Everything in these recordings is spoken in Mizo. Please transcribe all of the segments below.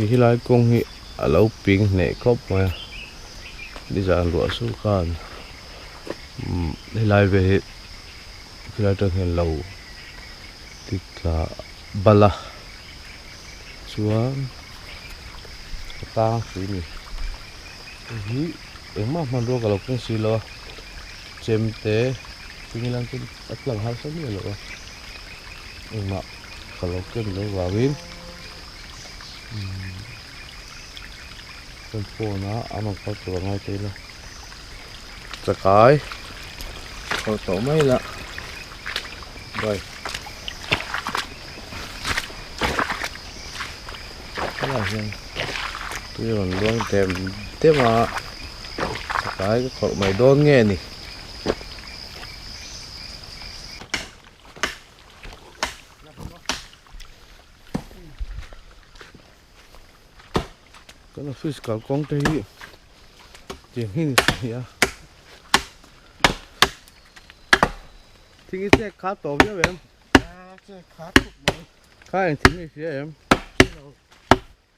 Helai kawng hi a lo ping hneh khawp mai a nizan ruah chu khan umm helai vel hi helai atang hian lo ti tla bal a chuan a tang hrui a ni hei hi engmah hmanrua ka lo keng si lo a chemte chumi lang chu a tlang harsa miah lo a engmah ka lo ken loh vangin kan phone a an rawn kal tur a ngai ta ila chakai khawrh tawh mai ila bye helaiah hian tui a rawn luang dem dem a chakai ka khawrh mai dawn nge ni. Kan office kalkawng te hi tiang hi ni si a thing hi chek kha tawh viau em kha eng thing nge hria em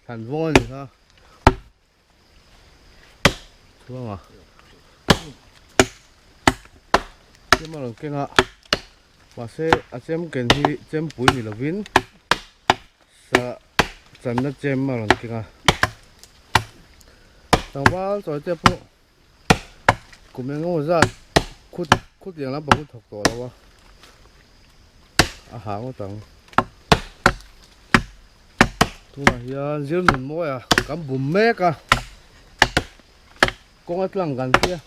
thlan vawng a ni kha chuanga chem a rawn keng a mahse a chem ken hi chempui ni lovin sa channa chem a rawn keng a tlangval chawi te pawh kum eng emaw zat khut khutiang lampang chu thawk tawh lo a a hah ngawt ang. Tunah hian zir nun mawi a kan bum mek a kawng a tlang kan tia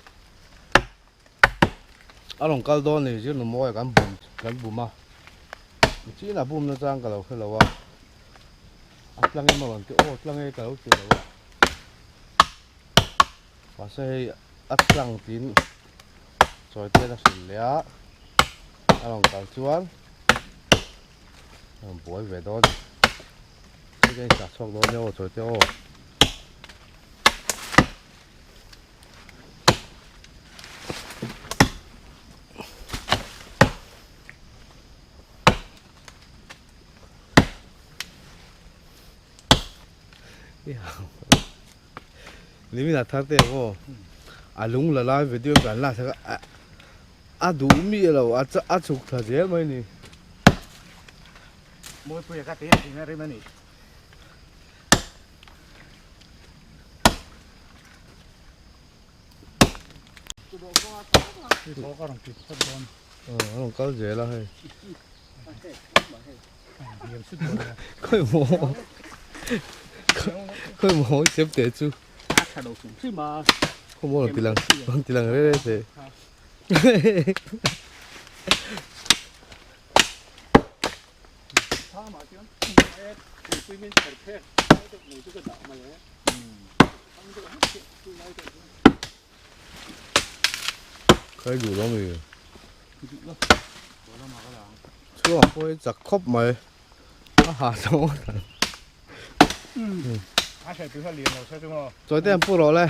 a rawn kal dawn a ni zir nun mawi a kan bum kan bum a chin a bum na chang ka lo hre lo a a tlang em a rawn ti aw tlang e ka lo ti lo a mahse hei a tlang tin chawi te a hrilh leh a a rawn kal chuan. A buai ve dawn hei ka inchah chhuak dawn nia aw chawi te aw. Nimin a thar te aw a lung la lai video kan la thak a a duh mi lo a a chhuk thla zel mai ni. Mawipuia ka te a rim a ni. Aw a rawn kal zel a hei. Khawi maw khawi maw chep teh chu. Khawi maw rawn ti lang rawn ti lang rei rei teh. Khai duh lo mi chhuak pawh hi chak khawp mai a ha zo chawi te an pu rawh le.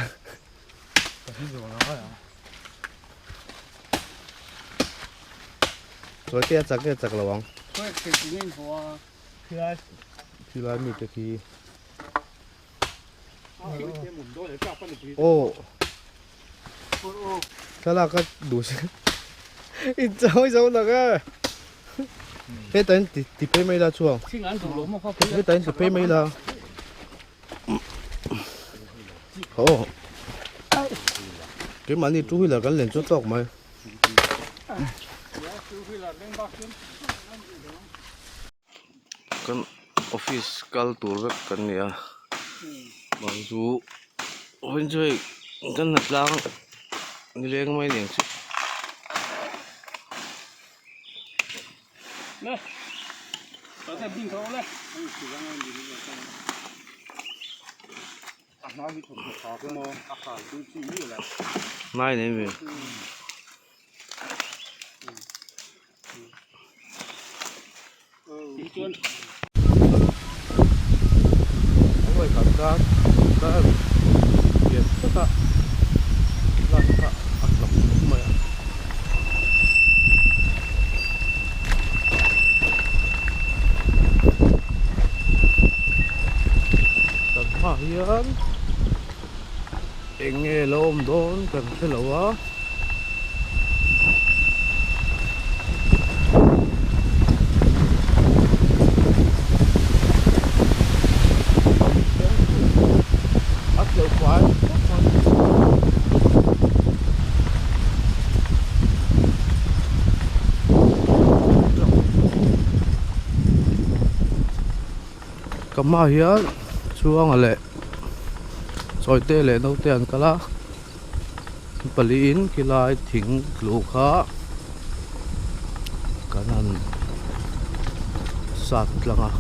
Chawi te a chak nge chak lo ang. Khilai mi te khi. Aw thlalak a duh si in chawi zo tak e heta in ti ti phei mai la chuang heta in ti phei mai la aw keimahni two wheeler kan len chu tawk mai. Kan office kal tur vek kan ni a bang chu vawiin chu hei kan hna tlang nileng mai nen chu. Nai nei ve. hian eng nge lo awm dawn kan hre lo a. A tleuh fai khawp mai. Ka hmaah hian chhuanga leh chawite leh naute an kal a paliin khilai thing tlu kha kan han sat tlang a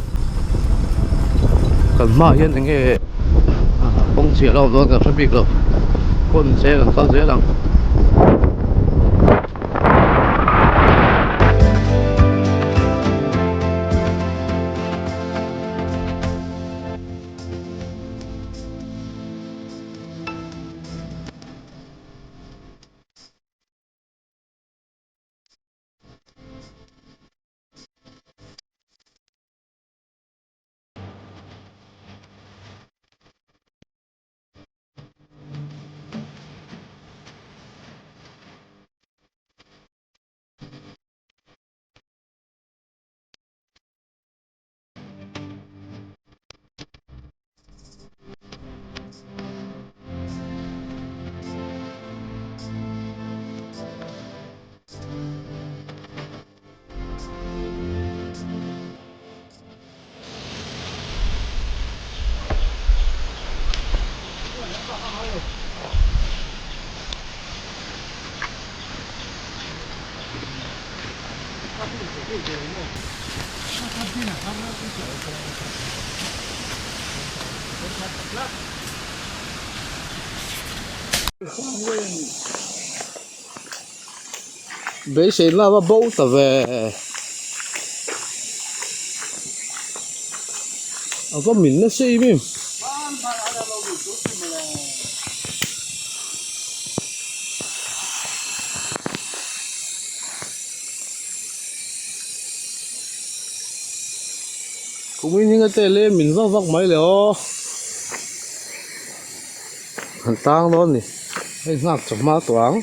kan hmaah hian eng nge kawng chhiah lo awm dawn kan hre bik lo kawn zel an kal zel ang. Beiseina a va bo ta ve a va min nasa em em. Kumin hi ngate le min vak vak mai le aw han tang dawn ni hei nghak chawhma tawh ang.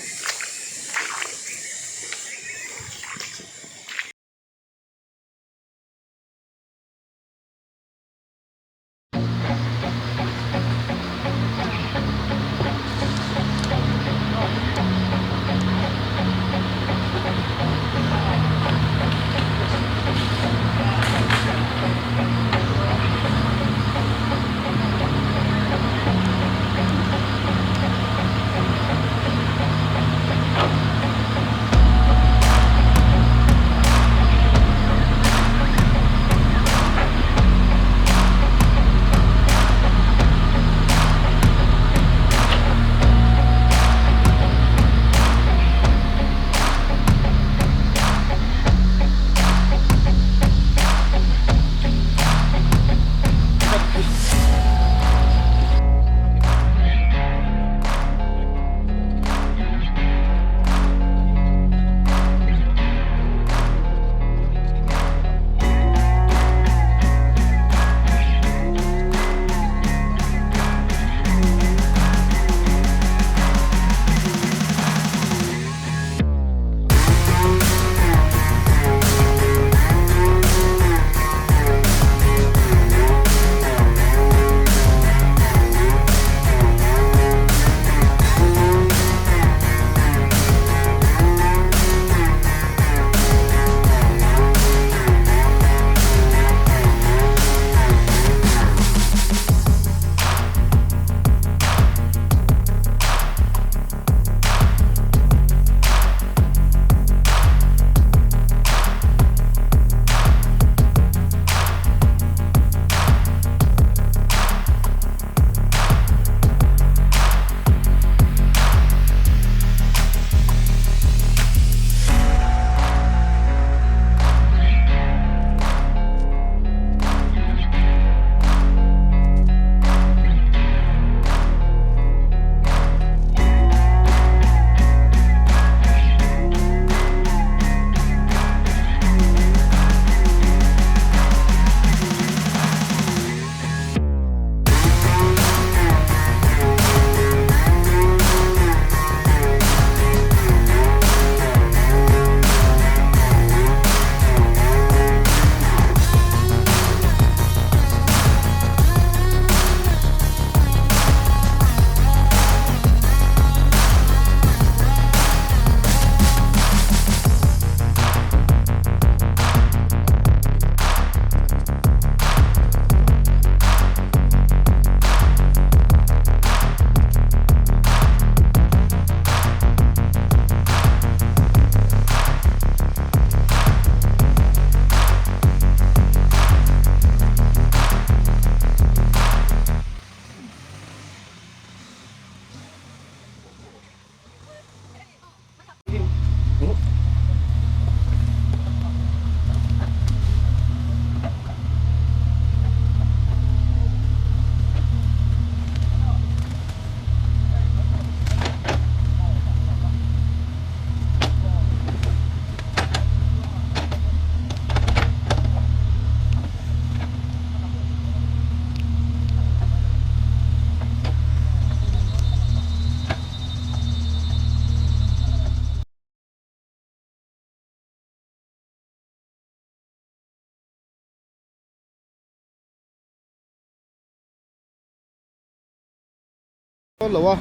Lo a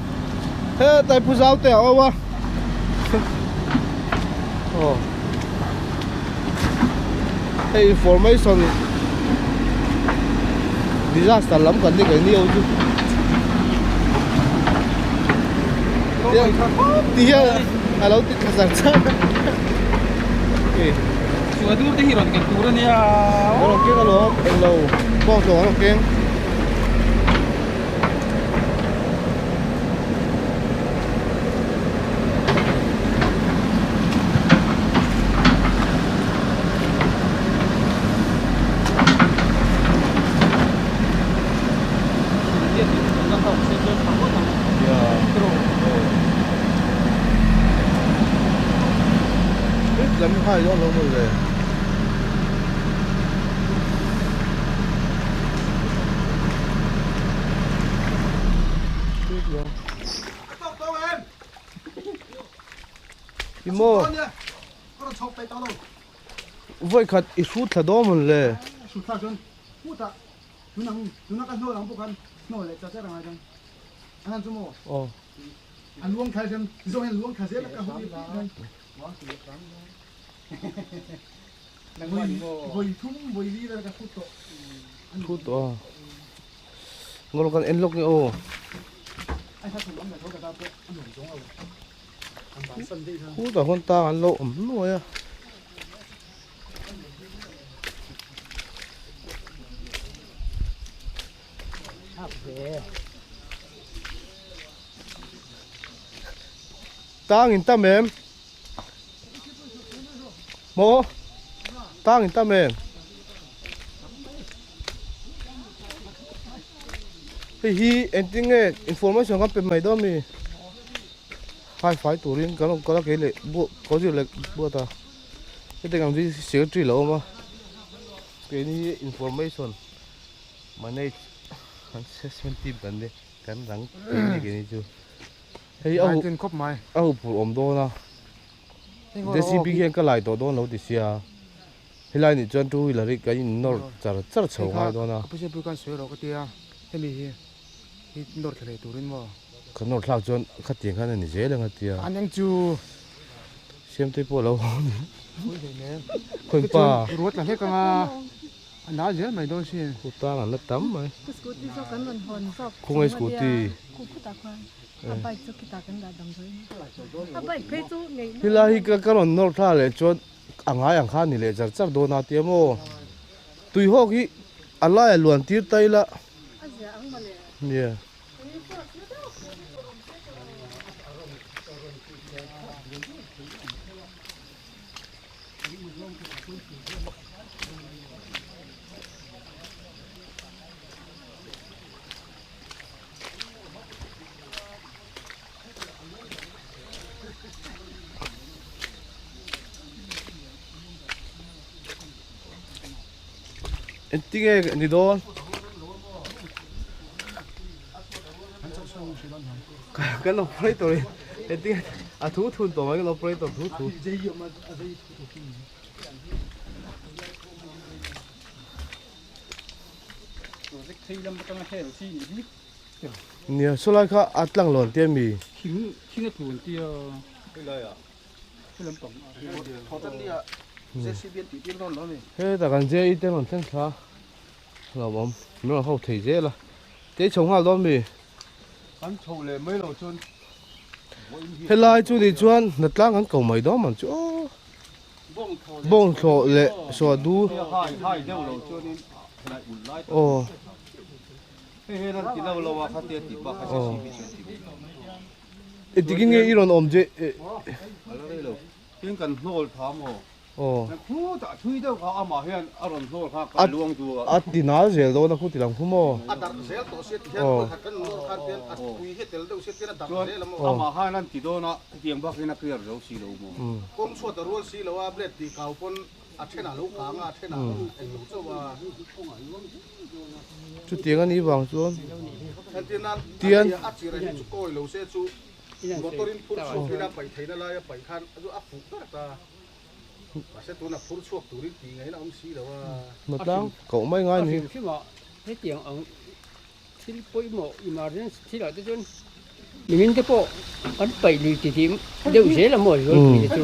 hetlai pu zau te a awm a aw hei information disaster lam kan ni keini ho chu ti hian a lo ti thla char char Chua dur te hi rawn ken tur a nia rawn keng alawm englo bawng tlawng an rawn keng. Lam hai dawn lo mawle. Imo Voi khat i hrut thla dawn mawn le. Aw. Thu tawh a Ngawr kan en lawk nge aw. Khutah khuan tang an lo awm nuai a. Tang in tam em? Maw? Tang in tam em? Hei hi engtin nge information kan pe mai dawn mi? Hai fai turin kan awm kal a kei leh buah ko zir leh buat a. Hetiang ang hi secretary lo awm a. Keini hi information manage assessment team kan ni kan rang keini keini chu. Hei a huh khawp mai. A huh phurh awm dawn a. JCB hian ka lai tawh dawn lo ti sia. Helai nih chuan two wheeler hi kan in nawr char char chho ngai dawn a. Ka pu pui khan sawi rawh ka tia hemi hi hi nawr thla leh turin maw. Ka nawr thlak chuan khatiang khan a ni zel ang a tia. An eng chu. Siamtei pawh a lo haw ni. Khawi pa. Ruat la hlek anga a nal zel mai dawn sin. Khu tang an la tam mai. Scooty zawk an rawn hawn zawk. Khawngaih scooty. Khu khutah khuan a bike chu khitah kan dah dam dawn a bike phei chu ngeih Helai hi ka rawn nawr thla leh chuan a ngai ang kha a ni leh char char dawn a tia maw. Tui hawk hi a laia luan tir ta ila. A zia ang mawle. Nia. Engtinge ni dawn? Kan operator in engtinge a thu thun tawh mai kan operator thu thu. Nia sawlai kha a tlang lo an tia mi? Thing thing a tlu an tia. Hetah kan JE te rawn thleng thla a lo awm min rawn ho thei zel a kei chho nghal dawn mi kan chho leh mai lo chuan helai chu ni chuan hnatlang kan ko mai dawn man chu aw bawng thlawh leh suah du aw aw. Engtikin nge i rawn awm je? A la rei lo. Tin kan hnawl tha maw? Aw. Khutah thui deuh kha amah hian a rawn hnawl kha ka luang du a. A ti nal zel dawn a khu ti lam khu maw? A darh zel tawh sia ti hian khawi khat kan nawr khan pian a tui hi tel deuh sia tian a darh zel a maw? Amah khan an ti dawn a, hetiang bakin a clear zo si lo maw? Kawng chhuat a rual si lo a, blade tih kau pawn a thenah lo kang a, a thenah eng lo chauh a. Chutiang a nih vang chuan tian Hmatlang koh mai ngai ni. Hetiang ang thil pawimawh emergency thilah te chuan. Nimin te pawh an paih lui ti tih deuh zel a maw zualpui te chu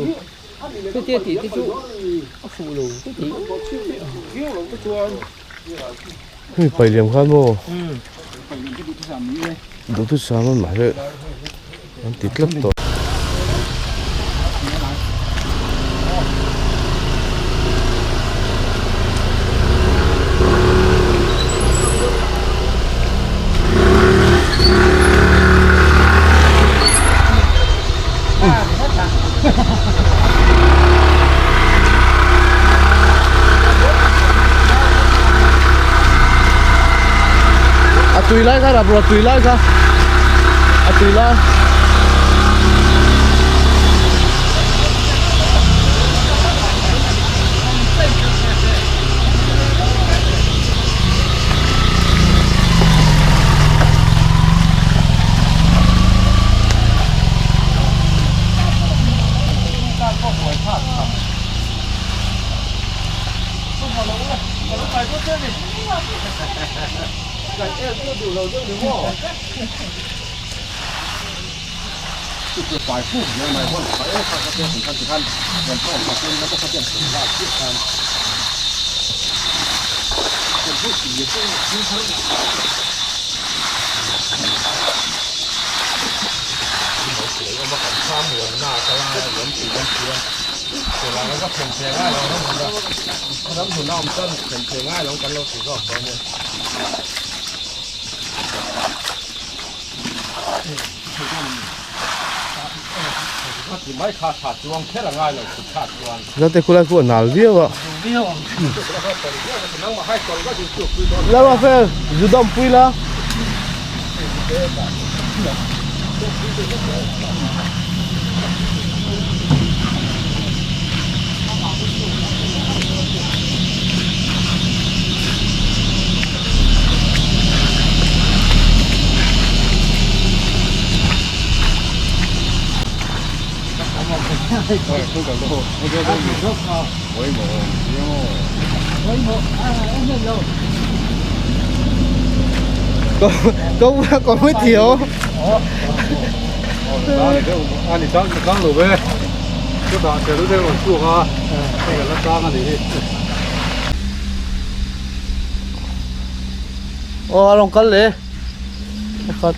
chutia tih te chu a fuh lo ka ti Hemi paih liam khan maw duhthusam a mahse an ti tlat tawh. A tui lai kha rap rawh a tui lai kha a tui lai. Zate khulai khu a nal viau a. La Rafael, zu dam pui la. Có có mới thiếu. Aw a rawn kal leh pakhat.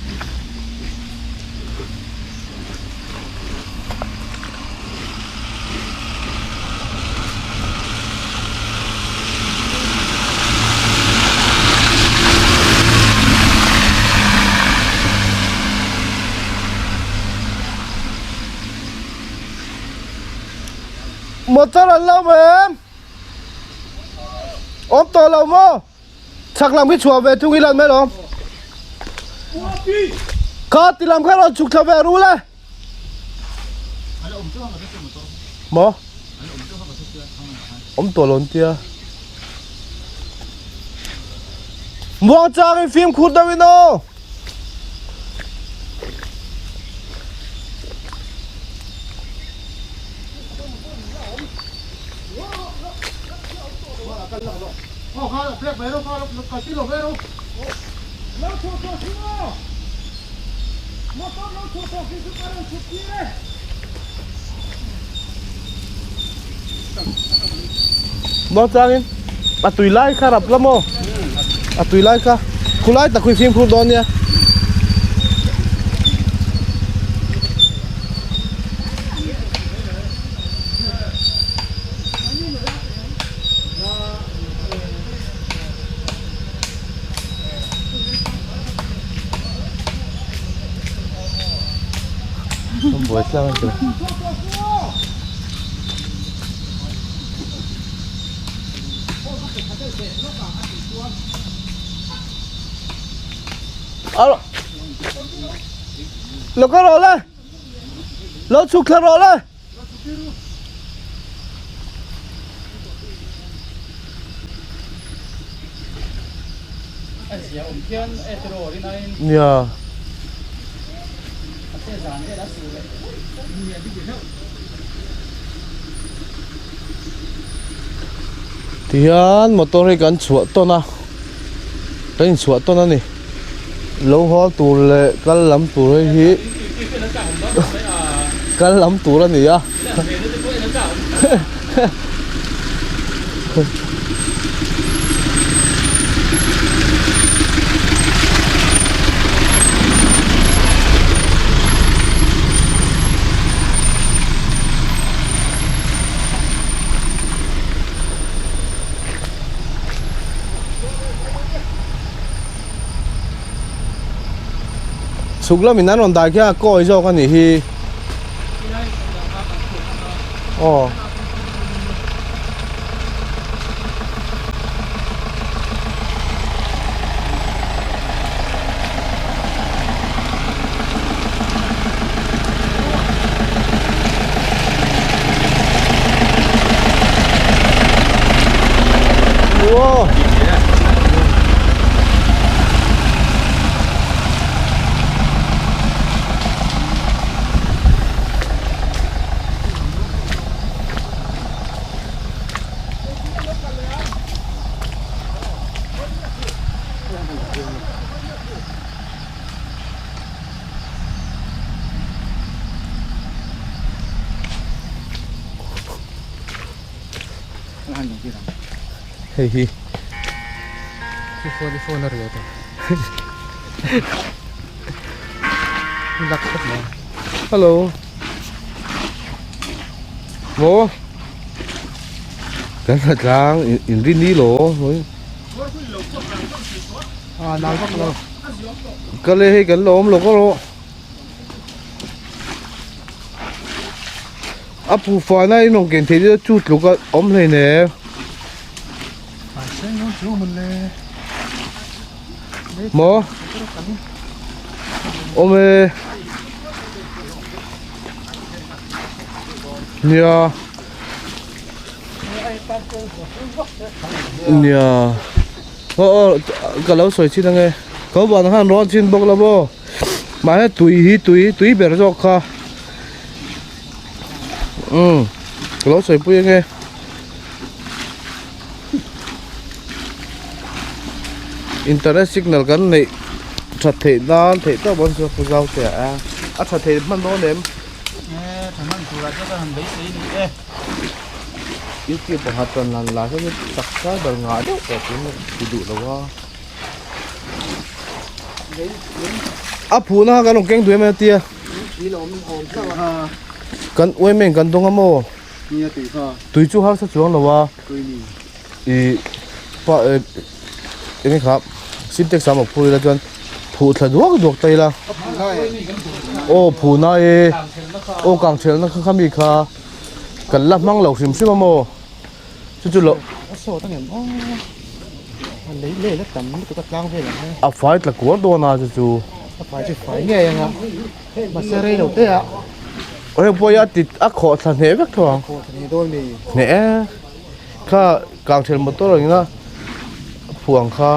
Motor an lo em? Awm tawh lo maw? Chhak lam khi chhuah ve thung ila mai lawm. Kha ti lam kha rawn chhuk thla ve rul e. Maw? Awm tawh lo an tia. Muang changin fimkhur deuh in aw. Muang changin a tui lai kha rap la maw a tui lai kha khulai tak hi fimkhur dawn nia. Buai tlang a ni. Alo. Lo kal rawh le. Lo chhuk thla rawh le. Nia. Tihian motor hi kan chhuah tawn a kan inchhuah tawn a ni lo haw tur leh kal lam tur hei hi. Kal lam tur a ni a. Chhuk lamin an rawn dah khian a kawi zawk a nih hi. Aw. Wow. Hei hi. Phone phone a ri ta. Lak khawp mai. Hello. Maw. Kan hla tlang in rin ni lo. À nal vak lo. Ka le hei kan la awm lo ka rawh. A phu fana in rawn ken theih chu tluk a awm hleinem. Maw? Awm e. Nia. Nia. Aw aw ka lo sawi chin ange. Ko ban khan rawn chin bawk lo maw? Mahse tui hi tui tui ber zawk kha. Umm ka lo sawi pui ange. Internet signal kan neih that theih nan theih tawp an chu pu zau te a a tha thei hman dawn em? E tha hman turah chuan ka han beisei ni e. YouTube pakhat rawn lan lah hian subscriber ngah deuh tawh tun ti duh lo a. A phuhna kha kan rawn keng duh em a tia. Kan uaim em kan dawng a maw? Tui chu harsa chuang lo a. I pa eng nge kha sintex a maw phur ila chuan phuh thla duak duak ta ila. Aw phuhna e aw kang thelna kha khami kha kan la hmang lo hrim hrim a maw chu chu lo a fai tla kuar dawn a chu chu heng pawh hi a ti a khawh thla hneh vek tho ang hneh e kha kang thel motor ang ina phuang kha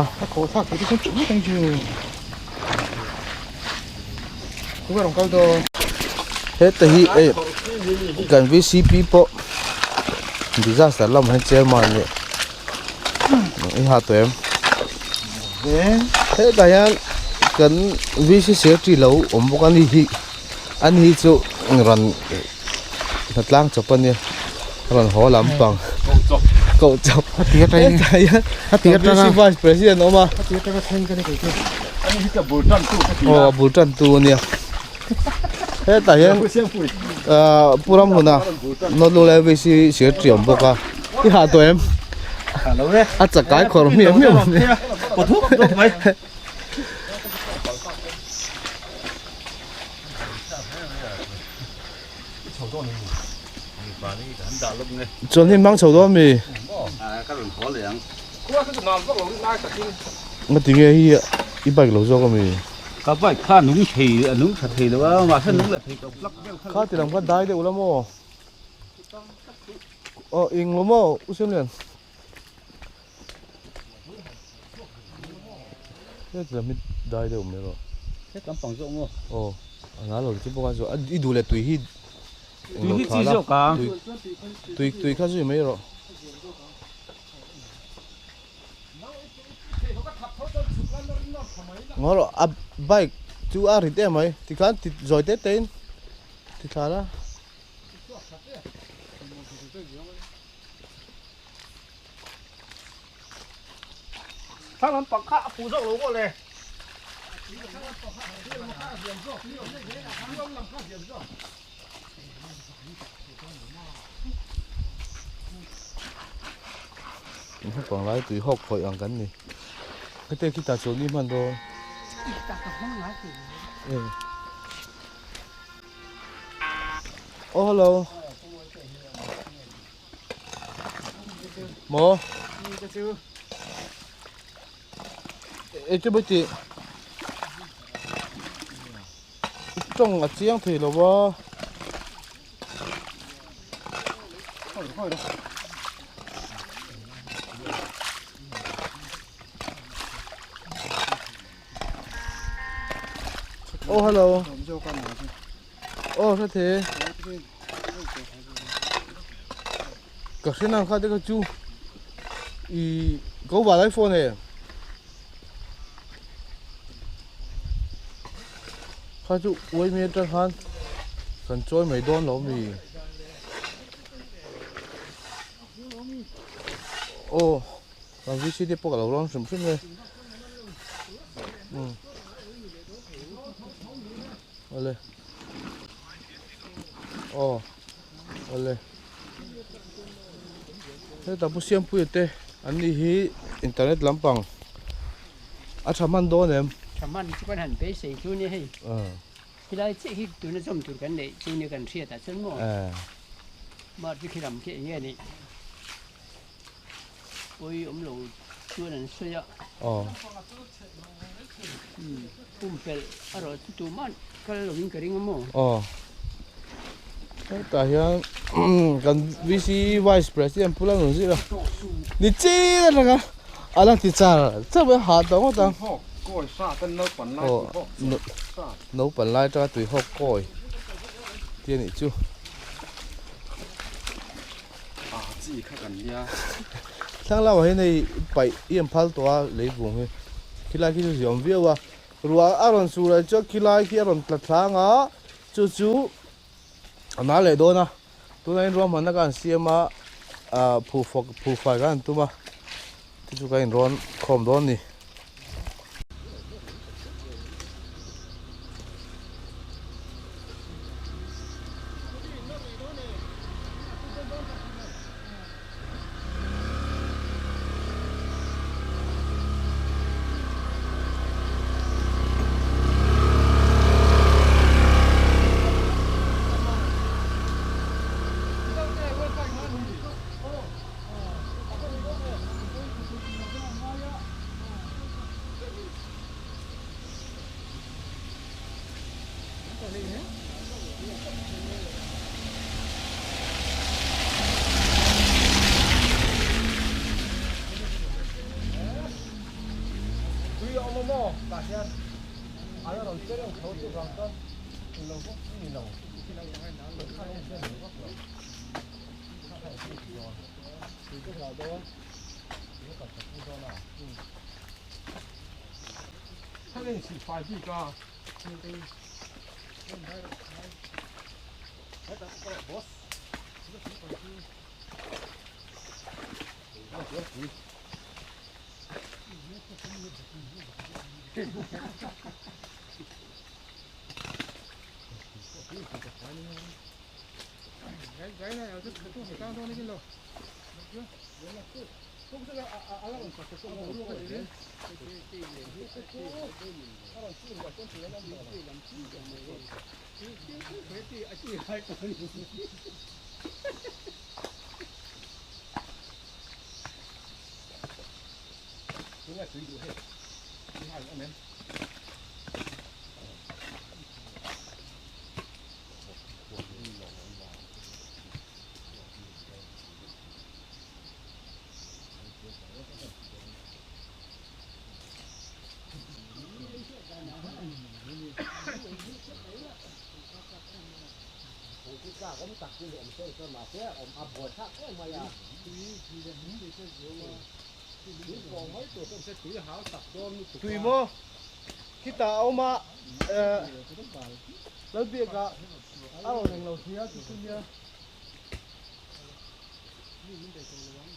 heta hi hei kan vcp pawh disaster lamah hian chairman leh i ha tawh em hetah hian kan vc secretary lo awm bawk a ni hi ani hi chu rawn hnatlang chawp a nia rawn haw lampang koh chawp hetah hian vc vice president a awm a aw a bul tan tu a nia hetah hian ahh pu Ramhuna nawt lu lai vc secretary a awm bawk a i hah tawh em a chakai khawrh hmiah hmiah mai. Chuan hi mang chho dawn mi? Nga ti nge hi i bike lo zawk ami? Ka bike kha nung thei a nung tha thei lo a mahse nung la thei tawh plug deuh kha. Kha ti lam kha dai deuh la maw? Aw eng lo maw U Siamlian? Heti lam hi dai deuh mai rawh. Heti lam pang zawk maw? Aw, a nal lo chu bawk a chu i duh leh tui hi tui hi chi zawk a. Tui tui kha zui mai rawh. Ngaw rawh a bike chu a rit em mai tikhan ti zawi te te in ti thla la. Thlang lampang kha a fuh zawk lo maw le? Naupang lai tui hawk khawih ang kan ni. Hete khitah chuan mi hman dawn. Oh hello. Maw? E chu bai tih. Tawng a chiang thei lo va. Oh hello. Oh hre the. Ka hre nang kha te kha chu i ko ba lai phone e. Kha chu uai mi atang khan kan chawi mai dawn lo mi. Aw kan VC te pawh ka lo rawn hrim hrim e. Um. Awle. Aw. Awle. Heta pu Siampuia te an ni hi internet lampang a tha hman dawn em? Tha hman chu kan han beisei chu nia hei. Khilai chiah hi tuna zawm tur kan neih chu nia kan hriat ah chuan maw? Mah chu khi lam khi eng nge nih? Pawi awm lo chuan an sawi a. Pumpelh a rawh chu tumah kal lovin ka ring a maw? Aw. Hetah hian kan VC Vice President Pu Lalnunzira ni chin atanga a la ti char char mai a hah tawh ngawt ang. Aw naupan lai atanga tuihawk kawi tih a nih chu. Thlang lamah hian hei paih i an phal tawh a leivung hi khilai khi chu ziawm viau a ruah a rawn sur ah chuan khilai khi a rawn tla thlâng a chu chu a nal leh dawn a tunah hian ruahmanna ka han siam a ah phuhfawk phuhfai kan han tum a chu chu ka inrawn khawm dawn a ni. Tui maw? Khitah a awm a, Lalbiaka a rawn englo thei a chu chu nia. Mi min bei tawh lo ang.